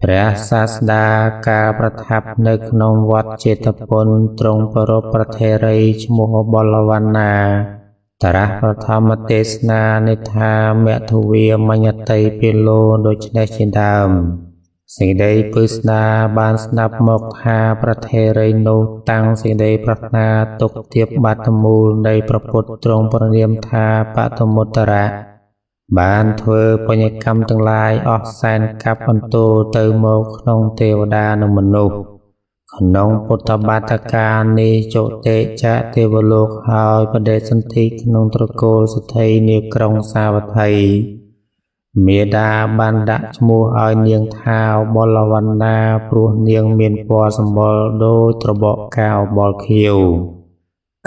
ព្រះសាស្តាកាលប្រថាប់នៅក្នុងវត្តជេតពនទ្រង់ប្រារព្ធព្រះថេរីឈ្មោះឧបលវណ្ណាត្រាស់ប្រធមទេសនានិថាមធវាមញ្ញតីពាលោដូច្នេះជាដើមសេចក្តីពឹស្ដាបានស្ដាប់មកថាព្រះថេរីនោះតាំងសេចក្តីប្រាថ្នាទុកទៀបបាតមូលនៃព្រះពុទ្ធទ្រង់ប្រនាមថាបតមុត្តរៈបានធ្វើបញ្ញកម្មទាំងឡាយអស់សែនកាប់អន្ទោទៅមកក្នុងទេវតានិងមនុស្សក្នុងពុទ្ធបាតកាលនេះចុតិចៈទេវលោកហើយបដិសន្ធិក្នុងត្រកូលសទ្ធិនាក្រុងសាវត្ថីមេដាបានដាក់ឈ្មោះឲ្យនាងថាឧបលវណ្ណាព្រោះនាងមានពណ៌សម្បុរដូចត្របកកាឧបលខៀវ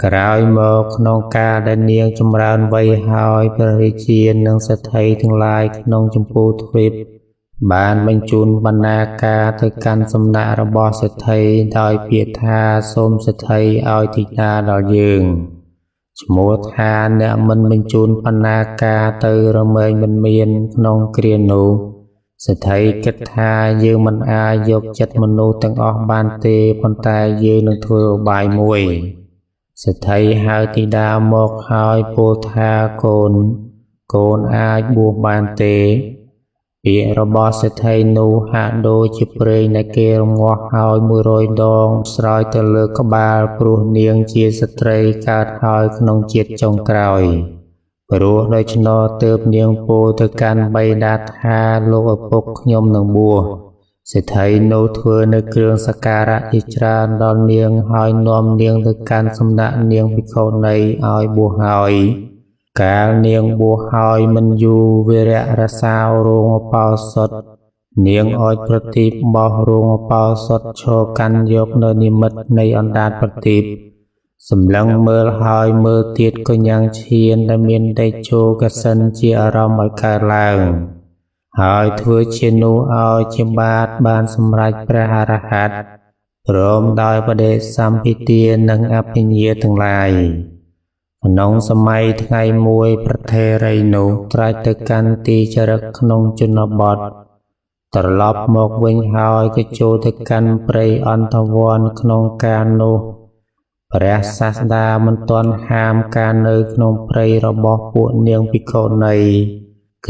ក្រោយមកក្នុងកាលដែលនាងចម្រើនវ័យហើយព្រះរាជានិងសេដ្ឋីទាំងឡាយក្នុងចម្ពោះទ្វីបបានបញ្ជូនបណ្ណាការទៅកាន់សំណាក់របស់សេដ្ឋីដោយពាក្យថាសូមសេដ្ឋីឲ្យធីតាដល់យើងឈ្មោះថាអ្នកមិនបញ្ជូនបណ្ណាការទៅរមែងមិនមានក្នុងគ្រានោះសេដ្ឋីគិតថាយើងមិនអាចយកចិត្តមនុស្សទាំងអស់បានទេប៉ុន្តែយើងនឹងធ្វើឧបាយមួយសេដ្ឋីហៅធីតាមកហើយពោលថាកូនកូនអាចបួសបានទេពាក្យរបស់សេដ្ឋីនោះហាក់ដូចជាព្រេងដែលគេរងាស់ឲ្យ100ដងស្រោចទៅលើក្បាលព្រោះនាងជាស្ត្រីកើតហើយក្នុងជាតិចុងក្រោយព្រោះដូច្នោះទើបនាងពោលទៅកាន់បិតាថាលោកឪពុកខ្ញុំនឹងបួសសេដ្ឋីនោះធ្វើនៅគ្រឿងសក្ការៈជាច្រើនដល់នាងហើយនាំនាងទៅកាន់សំណាក់នាងភិក្ខុនីឲ្យបួសហើយកាលនាងបួសហើយមិនយូរវីរៈរសាវរោងឧបោសថនាងអោចប្រទីបបោះរោងឧបោសថឈរកាន់យកនៅនិមិត្តនៃអណ្ដាតប្រទីបសម្លឹងមើលហើយមើលទៀតក៏ញ៉ាំងឈានដែលមានតេជោកសិនជាអារម្មណ៍ឲ្យកើតឡើងហើយធ្វើជានោះឲ្យជាបាតបានសម្រេចព្រះអរហន្តព្រមដោយបដិសម្ភិទានិងអភិញ្ញាទាំងឡាយក្នុងសម័យថ្ងៃមួយព្រះថេរីនោះត្រាច់ទៅកាន់ទីចរិកក្នុងជនបទត្រឡប់មកវិញហើយក៏ចូលទៅកាន់ព្រៃអន្តវ័នក្នុងកាលនោះព្រះសាស្តាមិនទាន់ហាមការនៅក្នុងព្រៃរបស់ពួកនាងភិក្ខុនី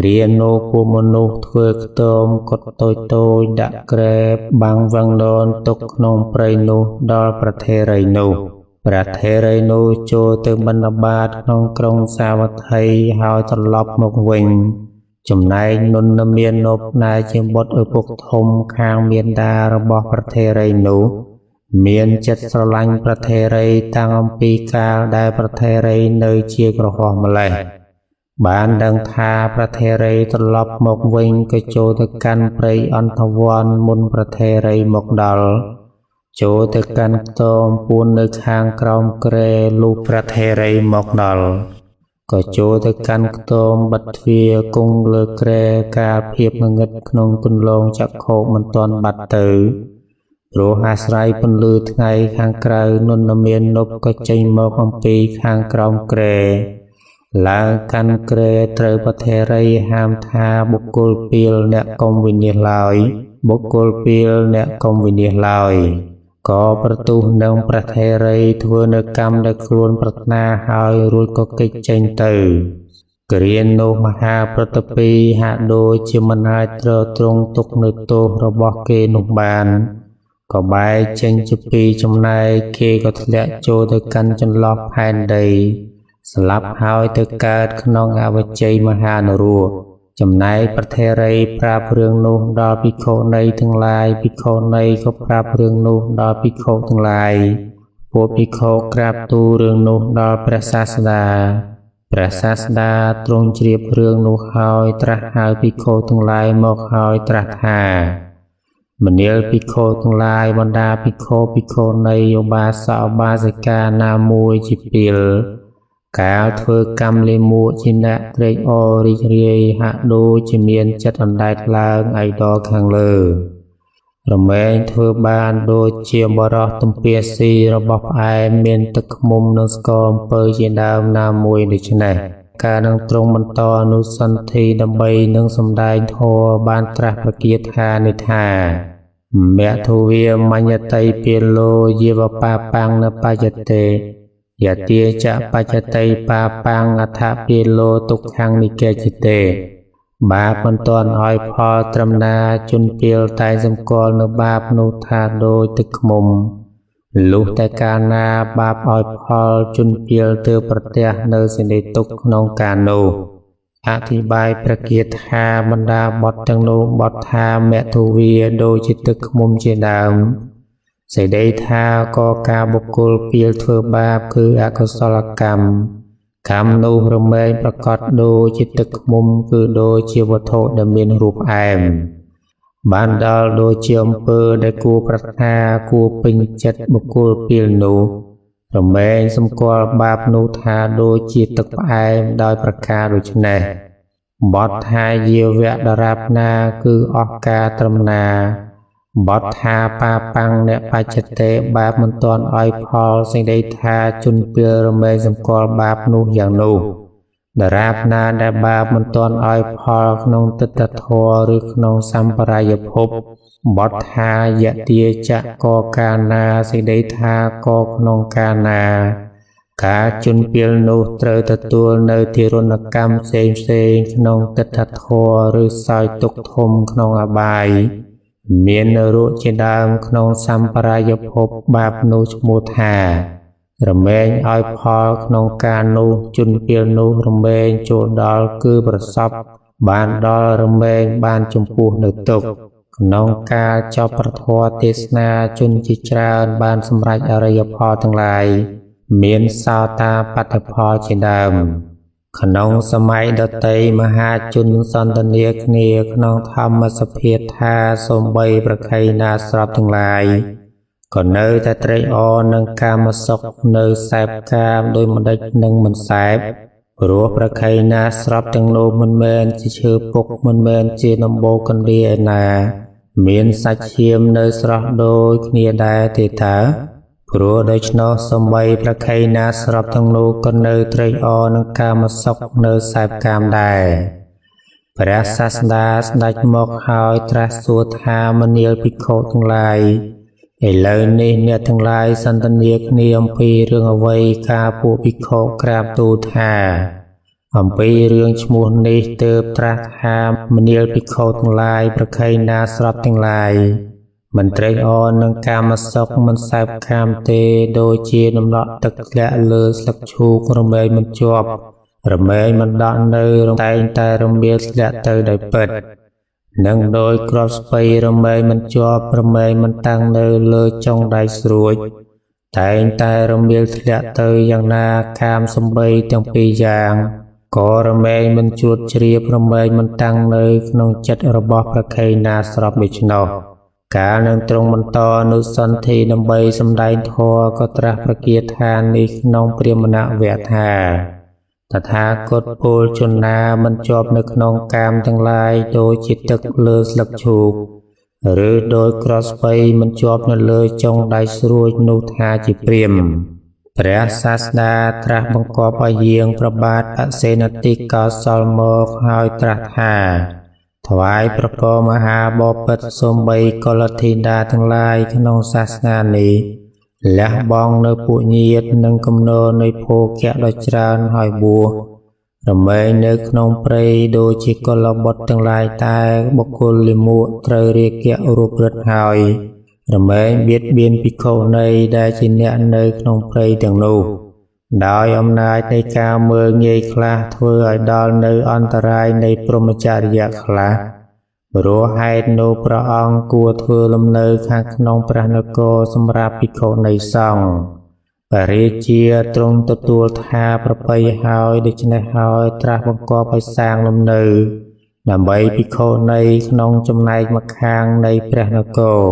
គ្រានោះពួកមនុស្សធ្វើខ្ទមកុដតូចៗដាក់ក្រែបាំងវឹងលនទុកក្នុងព្រៃនោះដល់ព្រះថេរីនោះព្រះថេរីនោះចូលទៅបណ្ឌបាតក្នុងក្រុងសាវត្ថីហើយត្រឡប់មកវិញចំណែកនន្ទមាននពដែលជាបុត្រឪពុកធំខាងមាតារបស់ព្រះថេរីនោះមានចិត្តស្រឡាញ់ព្រះថេរីតាំងអំពីកាលដែលព្រះថេរីនៅជាក្រហមម្លេះបានដឹងថាព្រះថេរីត្រឡប់មកវិញក៏ចូលទៅកាន់ព្រៃអន្តវ័នមុនព្រះថេរីមកដល់ចូលទៅកាន់ខ្ទមពួននៅខាងក្រោមគ្រែលុះព្រះថេរីមកដល់ក៏ចូលទៅកាន់ខ្ទមបិទទ្វារគង់លើគ្រែកាលភាពងងឹតក្នុងគន្លងចក្ខុមិនទាន់បាត់ទៅព្រោះអាស្រ័យពន្លឺថ្ងៃខាងក្រៅនន្ទមាននពក៏ចេញមកអំពីខាងក្រោមគ្រែឡើងកាន់គ្រែត្រូវព្រះថេរីហាមថាបុគ្គលពីលអ្នកកុំវិនិច្ឆ័យឡើយបុគ្គលពីលអ្នកកុំវិនិច្ឆ័យឡើយក៏ប្រទុះនឹងព្រះថេរីធ្វើនៅកម្មដែលខ្លួនប្រាថ្នាហើយរួចក៏គេចចេញទៅគ្រានោះមហាប្រតិពីហាក់ដូចជាមិនអាចទ្រទ្រង់ទុកនៅទោសរបស់គេនោះបានក៏បែកចេញជាពីរចំណែកគេក៏ធ្លាក់ចូលទៅកាន់ចន្លោះផែនដីស្លាប់ហើយទៅកើតក្នុងអវជ័យមហានរោចំណែកព្រះថេរីប្រាប់រឿងនោះដល់ភិក្ខុនីទាំងឡាយភិក្ខុនីក៏ប្រាប់រឿងនោះដល់ភិក្ខុទាំងឡាយពួកភិក្ខុក្រាបទូលរឿងនោះដល់ព្រះសាស្តាព្រះសាស្តាទ្រង់ជ្រាបរឿងនោះហើយត្រាស់ហៅភិក្ខុទាំងឡាយមកហើយត្រាស់ថាមនាលភិក្ខុទាំងឡាយបណ្ដាភិក្ខុភិក្ខុនីឧបាសកឧបាសិកាណាមួយជាពីលកាលធ្វើកម្មលាមកជាអ្នកត្រេកអររីករាយហាក់ដូចជាមានចិត្តអណ្ដែតឡើងឯដល់ខាងលើរមែងធ្វើបានដូចជាបរោះទំពាស៊ីរបស់ផ្អែមមានទឹកឃ្មុំនិងស្ករអំពៅជាដើមណាមួយដូច្នេះ កាលនឹងទ្រង់បន្តអនុសន្ធិដើម្បីនឹងសម្ដែងធម៌បានត្រាស់ប្រគាថានិថាមធុវាមញ្ញតិពាលោយាវបាបាំងនបច្ចតេយទាចបច្ចតិបាបាំងអដ្ឋពាលោទុក្ខំនិកេចតេបាបមិនទាន់ឲ្យផលត្រឹមណាជនពាលតែសម្គាល់នៅបាបនោះថាដូចទឹកឃ្មុំលុះតែកាលណាបាបឲ្យផលជនពាលទើបប្រទះនៅសេចក្តីទុក្ខក្នុងកាលនោះអធិប្បាយប្រគាថាបណ្ដាបទទាំងនោះបទថាមធុវាដូចជាទឹកឃ្មុំជាដើមសេចក្តីថាក៏ការបុគ្គលពាលធ្វើបាបគឺអកុសលកម្មកម្មនោះរមែងប្រកបដូចជាទឹកឃ្មុំគឺដូចជាវត្ថុដែលមានរូបផ្អែមបានដល់ដូចជាអំពើដែលគួរប្រាថ្នាគួរពេញចិត្តបុគ្គលពាលនោះរមែងសម្គាល់បាបនោះថាដូចជាទឹកផ្អែមដោយប្រការដូច្នេះបទថាយាវៈដរាបណាគឺអស់ការត្រឹមណាបទថាបាបាំងអ្នកបច្ចតេបាបមិនទាន់ឲ្យផលសេចក្តីថាជនពាលរមែងសម្គាល់បាបនោះយ៉ាងនោះដរាបណាដែលបាបមិនទាន់ឲ្យផលក្នុងទិដ្ឋធម៌ឬក្នុងសម្បរាយភពបទថាយទាចកកាលណាសេចក្តីថាក៏ក្នុងកាលណាការជនពាលនោះត្រូវទទួលនៅទារុណកម្មផ្សេងផ្សេងក្នុងទិដ្ឋធម៌ឬសោយទុក្ខធំក្នុងអបាយមាននរកជាដើមក្នុងសម្បរាយភពបាបនោះឈ្មោះថារមែងឲ្យផលក្នុងការនោះជនពាលនោះរមែងចូលដល់គឺប្រសពបានដល់រមែងបានចំពោះនៅទុក្ខក្នុងកាលចប់ប្រធមទេសនាជនជាច្រើនបានសម្រេចអរិយផលទាំងឡាយមានសោតាបត្តផលជាដើមក្នុងសម័យដតីមហាជនសន្ទនាគ្នាក្នុងធម្មសភាថាសូម្បីប្រខៃណាស្របទាំងឡាយក៏នៅតែត្រេកអរនឹងកាមសុខនៅសែបកាមដោយម្ដេចនឹងមិនសែបព្រោះប្រខៃណាស្របទាំងនោះមិនមែនជាឈើពុកមិនមែនជាដំបូលកណ្ដៀឯណាមានសាច់ឈាមនៅស្រស់ដូចគ្នាដែរទេតើព្រោះដូច្នោះសំបីប្រខៃណាស្របទាំងនោះក៏នៅត្រេកអរនឹងកាមសុខនៅសែបកាមដែរព្រះសាស្តាស្ដេចមកហើយត្រាស់សួរថាមនាលភិក្ខុទាំងឡាយឥឡូវនេះអ្នកទាំងឡាយសន្ទនាគ្នាអំពីរឿងអ្វីការពួកភិក្ខុក្រាបទូលថាអំពីរឿងឈ្មោះនេះទើបត្រាស់ថាមនាលភិក្ខុទាំងឡាយប្រខៃណាស្របទាំងឡាយមិនត្រេកអរនឹងកាមសុខមិនសែបកាមទេដូចជាដំណក់ទឹកធ្លាក់លើស្លឹកឈូករមែងមិនជាប់រមែងមិនដក់នៅតែងតែរមៀលធ្លាក់ទៅដោយពិតនឹងដោយគ្រាប់ស្ពៃរមែងមិនជាប់រមែងមិនតាំងនៅលើចុងដៃស្រួចតែងតែរមៀលធ្លាក់ទៅយ៉ាងណាកាមសំបីទាំងពីរយ៉ាងក៏រមែងមិនជួតជ្រាបរមែងមិនតាំងនៅក្នុងចិត្តរបស់ប្រខៃណាស្របដូច្នោះកាលនឹងទ្រង់បន្តអនុសន្ធិដើម្បីសម្ដែងធម៌ក៏ត្រាស់ប្រគាថានេះក្នុងព្រាហ្មណវៈថាតថាគតពលជនណាមិនជាប់នៅក្នុងកាមទាំងឡាយដូចជាទឹកលើស្លឹកឈូកឬដោយក្រស្បៃមិនជាប់នៅលើចុងដៃស្រួចនោះថាជាព្រាហ្មណ៍ព្រះសាស្តាត្រាស់បង្គាប់ឲ្យយាងប្របាទអសេនតិកោសលមកហើយត្រាស់ថាថ្វាយប្រពរមហាបពិត្រសូម្បីកុលធីតាទាំងឡាយក្នុងសាសនានេះលះបង់នៅពួកញាតិនិងគំនរនៃភោគៈដ៏ច្រើនហើយបួសរមែងនៅក្នុងព្រៃដូចជាកុលបុត្រទាំងឡាយតែបុគ្គលលិមួកត្រូវរាគៈរូបរិទ្ធហើយរមែងបៀតបៀនភិក្ខុនីដែលជាអ្នកនៅក្នុងព្រៃទាំងនោះដោយអំណាចនៃការមើលងាយខ្លះធ្វើឲ្យដល់នៅអន្តរាយនៃព្រហ្មចរិយខ្លះព្រោះហេតុនោះព្រះអង្គគួរធ្វើលំនៅខាងក្នុងព្រះនគរសម្រាប់ភិក្ខុនីសង្ឃព្រះរាជាទ្រង់ទទួលថាប្រពៃហើយដូច្នេះហើយត្រាស់បង្គាប់ឲ្យសាងលំនៅដើម្បីភិក្ខុនីក្នុងចំណែកម្ខាងនៃព្រះនគរ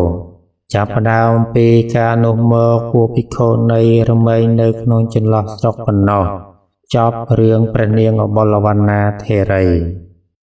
ចាប់ផ្ដើមពីការនោះមកពួកភិក្ខុនីរមែងនៅក្នុងចន្លោះស្រុកប៉ុណ្ណោះចប់រឿងព្រះនាងអបុលវណ្ណាធេរី។